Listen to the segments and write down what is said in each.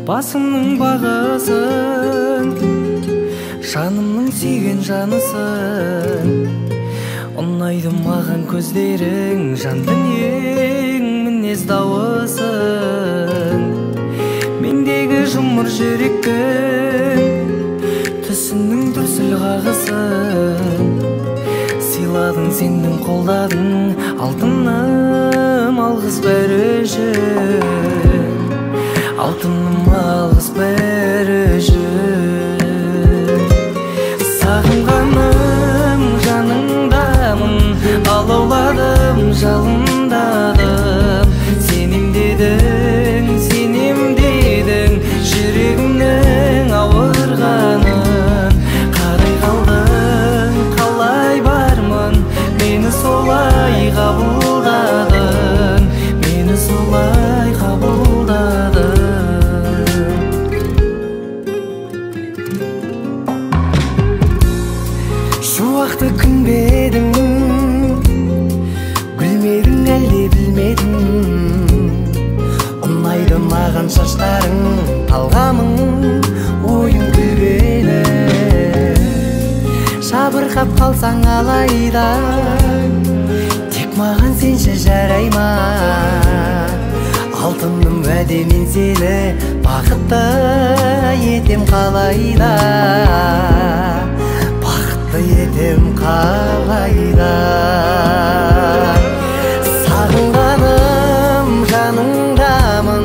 Басымның бағысың, жанымның сүйген жанысың. Ұнайды маған көздерің, жан дүниең, мінез дауысың. Мендегі жұмыр жүректің түсінің дүрсіл қағысын. Сыйладың, сендің қолдадың, алтыным, алғыс бәрі үшін. Алтыным, алғыс бәрі үшін. Сағынғаным жаныңдамын, алауладым, жалындадым. Сенем дедің, сенем дедің, жүрегімнің ауырғанын. Қарай қалдың, қалай бармын, мені солай қабылдадың, мені солай қабылдадың. Шуақты күн бе едің, гүлмедің әлде білмедің. Ұнайды маған шаштарың, талғамың, ойың күлгені. Жабырқап қалсаң алайда, тек маған сенші жарай ма? Алтыным, уәде, мен сені бақытты етем қалайда, бақытты етем қалайда. Сағынғаным жаныңдамын,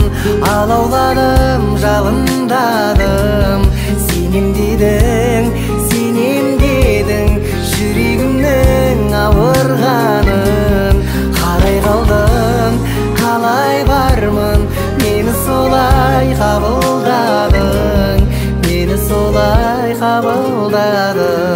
алауладым, жалындадым. Сенем дедің, сенем дедің, жүрегімнің ауырғанын. Қарай қалдың, қалай бармын, мені солай қабылдадың, мені солай қабылдадың.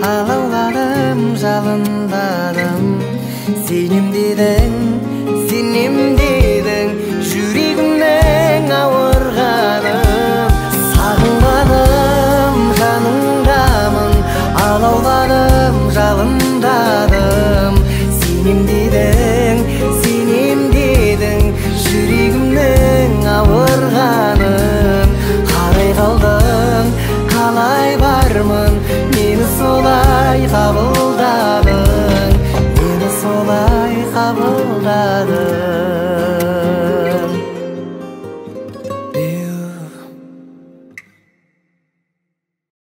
Алауладым, жалындадым. Сенем дедің, сенем дедің, жүрегімнің ауырғанын. Сағынғаным жаныңдамын, алауладым, жалындадым. Сенем дедің, сенем дедің, жүрегімнің ауырғанын. Қарай қалдың, қалай бармын, мені солай қабыл